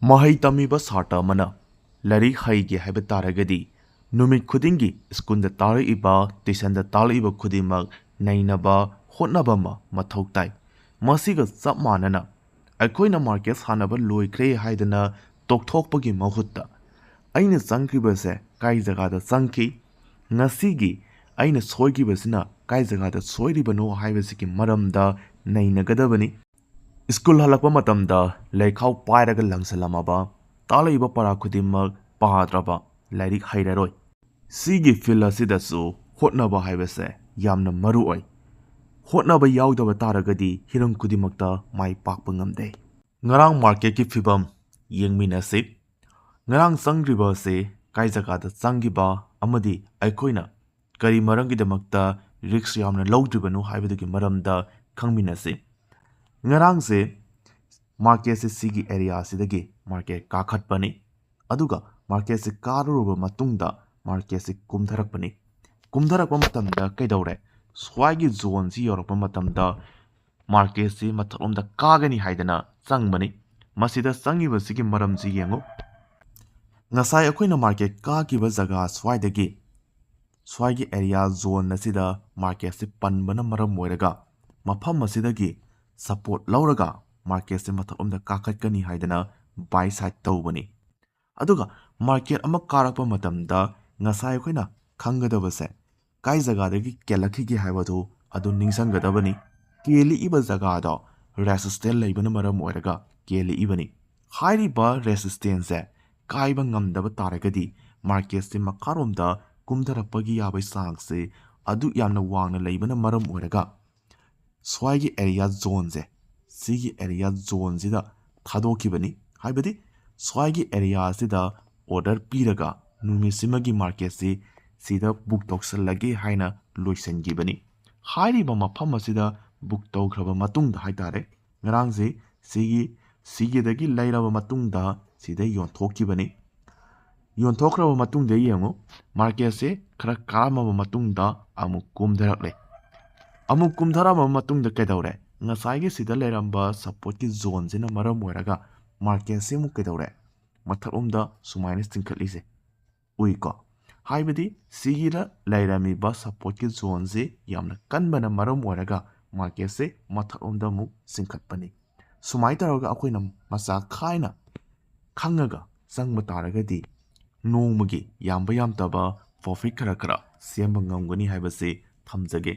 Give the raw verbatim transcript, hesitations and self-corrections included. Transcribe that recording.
ꯃꯍꯩ ꯇꯝꯃꯤꯕ ꯁꯥꯇ꯭ꯔ ꯑꯃꯅ ꯂꯥꯏꯔꯤꯛ ꯍꯩꯒꯦ ꯍꯥꯏꯕ ꯇꯥꯔꯒꯗꯤ, ꯅꯨꯃꯤꯠ ꯈꯨꯗꯤꯡꯒꯤ ꯁ꯭ꯀꯨꯜꯗ ꯇꯥꯛꯂꯛꯏꯕ, ꯇ꯭ꯌꯨꯁꯟꯗ ꯇꯥꯛꯂꯛꯏꯕ ꯈꯨꯗꯤꯡꯃꯛ ꯅꯩꯅꯕ, ꯍꯣꯠꯅꯕ ꯑꯃ ꯃꯊꯧ ꯇꯥꯏ꯫ ꯃꯁꯤꯒ ꯆꯞ ꯃꯥꯟꯅꯅ, ꯑꯩꯈꯣꯏꯅ ꯃꯥꯔꯀꯦꯠ ꯁꯥꯟꯅꯕ ꯂꯣꯏꯈ꯭ꯔꯦ ꯍꯥꯏꯗꯅ ꯇꯣꯛꯊꯣꯛꯄꯒꯤ ꯃꯍꯨꯠꯇ, ꯑꯩꯅ ꯆꯪꯈ꯭ꯔꯤꯕꯁꯦ ꯀꯥꯏ ꯖꯒꯥꯗ ꯆꯪꯈꯤ, ꯉꯁꯤꯒꯤ ꯑꯩꯅ ꯁꯣꯏꯈꯤꯕꯁꯤꯅ ꯀꯥꯏ ꯖꯒꯥꯗ ꯁꯣꯏꯔꯤꯕꯅꯣ ꯍꯥꯏꯕꯁꯤꯒꯤ ꯃꯔꯝꯗ ꯅꯩꯅꯒꯗꯕꯅꯤ꯫ ꯁ꯭ꯀꯨꯜ ꯍꯜꯂꯛꯄ ꯃꯇꯝꯗ ꯂꯥꯏꯔꯤꯛꯈꯥꯎ ꯄꯥꯏꯔꯒ ꯂꯪꯁꯤꯜꯂꯝꯃꯕ, ꯇꯥꯛꯂꯛꯏꯕ ꯄꯔꯥ ꯈꯨꯗꯤꯡꯃꯛ ꯄꯥꯗ꯭ꯔꯕ, ꯂꯥꯏꯔꯤꯛ ꯍꯩꯔꯔꯣꯏ꯫ ꯁꯤꯒꯤ ꯐꯤꯜ ꯑꯁꯤꯗꯁꯨ ꯍꯣꯠꯅꯕ ꯍꯥꯏꯕꯁꯦ ꯌꯥꯝꯅ ꯃꯔꯨ ꯑꯣꯏ꯫ ꯍꯣꯠꯅꯕ ꯌꯥꯎꯗꯕ ꯇꯥꯔꯒꯗꯤ ꯍꯤꯔꯝ ꯈꯨꯗꯤꯡꯃꯛꯇ ꯃꯥꯏ ꯄꯥꯛꯄ ꯉꯝꯗꯦ꯫ ꯉꯔꯥꯡ ꯃꯥꯔꯀꯦꯠꯀꯤ ꯐꯤꯕꯝ ꯌꯦꯡꯃꯤꯟꯅꯁꯤ꯫ ꯉꯔꯥꯡ ꯆꯪꯈ꯭ꯔꯤꯕ ꯑꯁꯤ ꯀꯥꯏ ꯖꯒꯥꯗ ꯆꯪꯈꯤꯕ ꯑꯃꯗꯤ ꯑꯩꯈꯣꯏꯅ ꯀꯔꯤ ꯃꯔꯝꯒꯤꯗꯃꯛꯇ ꯔꯤꯛꯁ ꯌꯥꯝꯅ ꯂꯧꯗ꯭ꯔꯤꯕꯅꯣ ꯍꯥꯏꯕꯗꯨꯒꯤ ꯃꯔꯝꯗ ꯈꯪꯃꯤꯟꯅꯁꯤ꯫ ꯉꯔꯥꯡꯁꯦ ꯃꯥꯔꯀꯦꯠꯁꯦ ꯁꯤꯒꯤ ꯑꯦꯔꯤꯌꯥ ꯑꯁꯤꯗꯒꯤ ꯃꯥꯔꯀꯦꯠ ꯀꯥꯈꯠꯄꯅꯤ꯫ ꯑꯗꯨꯒ ꯃꯥꯔꯀꯦꯠꯁꯦ ꯀꯥꯔꯨꯔꯕ ꯃꯇꯨꯡꯗ ꯃꯥꯔꯀꯦꯠꯁꯦ ꯀꯨꯝꯊꯔꯛꯄꯅꯤ꯫ ꯀꯨꯝꯊꯔꯛꯄ ꯃꯇꯝꯗ ꯀꯩꯗꯧꯔꯦ? ꯁ꯭ꯋꯥꯏꯒꯤ ꯖꯣꯟꯁꯤ ꯌꯧꯔꯛꯄ ꯃꯇꯝꯗ ꯃꯥꯔꯀꯦꯠꯁꯤ ꯃꯊꯛꯂꯣꯝꯗ ꯀꯥꯒꯅꯤ ꯍꯥꯏꯗꯅ ꯆꯪꯕꯅꯤ꯫ ꯃꯁꯤꯗ ꯆꯪꯉꯤꯕꯁꯤꯒꯤ ꯃꯔꯝꯁꯤ ꯌꯦꯡꯉꯨ꯫ ꯉꯁꯥꯏ ꯑꯩꯈꯣꯏꯅ ꯃꯥꯔꯀꯦꯠ ꯀꯥꯈꯤꯕ ꯖꯒꯥ ꯁ꯭ꯋꯥꯏꯗꯒꯤ, ꯁ꯭ꯋꯥꯏꯒꯤ ꯑꯦꯔꯤꯌꯥ ꯖꯣꯟ ꯑꯁꯤꯗ ꯃꯥꯔꯀꯦꯠꯁꯤ ꯄꯟꯕꯅ ꯃꯔꯝ ꯑꯣꯏꯔꯒ, ꯃꯐꯝ ꯑꯁꯤꯗꯒꯤ ꯁꯄꯣꯔꯠ ꯂꯧꯔꯒ ꯃꯥꯔꯀꯦꯠꯁꯤ ꯃꯊꯛꯂꯣꯝꯗ ꯀꯥꯈꯠꯀꯅꯤ ꯍꯥꯏꯗꯅ ꯕꯥꯏ ꯁꯥꯏꯠ ꯇꯧꯕꯅꯤ꯫ ꯑꯗꯨꯒ ꯃꯥꯔꯀꯦꯠ ꯑꯃ ꯀꯥꯔꯛꯄ ꯃꯇꯝꯗ ꯉꯁꯥꯏ ꯑꯩꯈꯣꯏꯅ ꯈꯪꯒꯗꯕꯁꯦ, ꯀꯥꯏ ꯖꯒꯥꯗꯒꯤ ꯀꯦꯜꯂꯛꯈꯤꯒꯦ ꯍꯥꯏꯕꯗꯨ ꯑꯗꯨ ꯅꯤꯡꯁꯤꯡꯒꯗꯕꯅꯤ꯫ ꯀꯦꯜꯂꯛꯏꯕ ꯖꯒꯥꯗꯣ ꯔꯦꯁꯤꯁꯇꯦꯟ ꯂꯩꯕꯅ ꯃꯔꯝ ꯑꯣꯏꯔꯒ ꯀꯦꯜꯂꯛꯏꯕꯅꯤ꯫ ꯍꯥꯏꯔꯤꯕ ꯔꯦꯁꯤꯁꯇꯦꯟꯁꯁꯦ ꯀꯥꯏꯕ ꯉꯝꯗꯕ ꯇꯥꯔꯒꯗꯤ ꯃꯥꯔꯀꯦꯠꯁꯦ ꯃꯈꯥꯔꯣꯝꯗ ꯀꯨꯝꯊꯔꯛꯄꯒꯤ ꯌꯥꯕꯒꯤ ꯆꯥꯡꯁꯦ ꯑꯗꯨꯛ ꯌꯥꯝꯅ ꯋꯥꯡꯅ ꯂꯩꯕꯅ ꯃꯔꯝ ꯑꯣꯏꯔꯒ ꯁ꯭ꯋꯥꯏꯒꯤ ꯑꯦꯔꯤꯌꯥ ꯖꯣꯟꯁꯦ, ꯁꯤꯒꯤ ꯑꯦꯔꯤꯌꯥ ꯖꯣꯟꯁꯤꯗ ꯊꯥꯗꯣꯛꯈꯤꯕꯅꯤ꯫ ꯍꯥꯏꯕꯗꯤ ꯁ꯭ꯋꯥꯏꯒꯤ ꯑꯦꯔꯤꯌꯥ ꯑꯁꯤꯗ ꯑꯣꯔꯗꯔ ꯄꯤꯔꯒ ꯅꯨꯃꯤꯠꯁꯤꯃꯒꯤ ꯃꯥꯔꯀꯦꯠꯁꯤ ꯁꯤꯗ ꯕꯨꯛ ꯇꯧꯁꯜꯂꯒꯦ ꯍꯥꯏꯅ ꯂꯣꯏꯁꯤꯟꯈꯤꯕꯅꯤ꯫ ꯍꯥꯏꯔꯤꯕ ꯃꯐꯝ ꯑꯁꯤꯗ ꯕꯨꯛ ꯇꯧꯈ꯭ꯔꯕ ꯃꯇꯨꯡꯗ ꯍꯥꯏꯇꯥꯔꯦ, ꯉꯔꯥꯡꯁꯦ ꯁꯤꯒꯤ, ꯁꯤꯒꯤꯗꯒꯤ ꯂꯩꯔꯕ ꯃꯇꯨꯡꯗ ꯁꯤꯗ ꯌꯣꯟꯊꯣꯛꯈꯤꯕꯅꯤ꯫ ꯌꯣꯟꯊꯣꯛꯈ꯭ꯔꯕ ꯃꯇꯨꯡꯗ ꯌꯦꯡꯉꯨ, ꯃꯥꯔꯀꯦꯠꯁꯦ ꯈꯔ ꯀꯥꯔꯝꯃꯕ ꯃꯇꯨꯡꯗ ꯑꯃꯨꯛ ꯀꯨꯝꯊꯔꯛꯂꯦ꯫ ꯑꯃꯨꯛ ꯀꯨꯝꯊꯔꯛꯑꯕ ꯃꯇꯨꯡꯗ ꯀꯩꯗꯧꯔꯦ? ꯉꯁꯥꯏꯒꯤ ꯁꯤꯗ ꯂꯩꯔꯝꯕ ꯁꯞꯄꯣꯔꯠꯀꯤ ꯖꯣꯟꯁꯤꯅ ꯃꯔꯝ ꯑꯣꯏꯔꯒ ꯃꯥꯔꯀꯦꯠꯁꯦ ꯑꯃꯨꯛ ꯀꯩꯗꯧꯔꯦ? ꯃꯊꯛꯂꯣꯝꯗ ꯁꯨꯃꯥꯏꯅ ꯆꯤꯡꯈꯠꯂꯤꯁꯦ ꯎꯏꯀꯣ꯫ ꯍꯥꯏꯕꯗꯤ ꯁꯤꯒꯤꯗ ꯂꯩꯔꯝꯃꯤꯕ ꯁꯞꯄꯣꯔꯠꯀꯤ ꯖꯣꯟꯁꯤ ꯌꯥꯝꯅ ꯀꯟꯕꯅ ꯃꯔꯝ ꯑꯣꯏꯔꯒ ꯃꯥꯔꯀꯦꯠꯁꯦ ꯃꯊꯛꯂꯣꯝꯗ ꯑꯃꯨꯛ ꯆꯤꯡꯈꯠꯄꯅꯤ꯫ ꯁꯨꯃꯥꯏꯅ ꯇꯧꯔꯒ ꯑꯩꯈꯣꯏꯅ ꯃꯆꯥ ꯈꯥꯏꯅ ꯈꯪꯉꯒ ꯆꯪꯕ ꯇꯥꯔꯒꯗꯤ ꯅꯣꯡꯃꯒꯤ ꯌꯥꯝꯕ ꯌꯥꯝꯗꯕ ꯄ꯭ꯔꯣꯐꯤꯠ ꯈꯔ ꯈꯔ ꯁꯦꯝꯕ ꯉꯝꯒꯅꯤ ꯍꯥꯏꯕꯁꯤ ꯊꯝꯖꯒꯦ꯫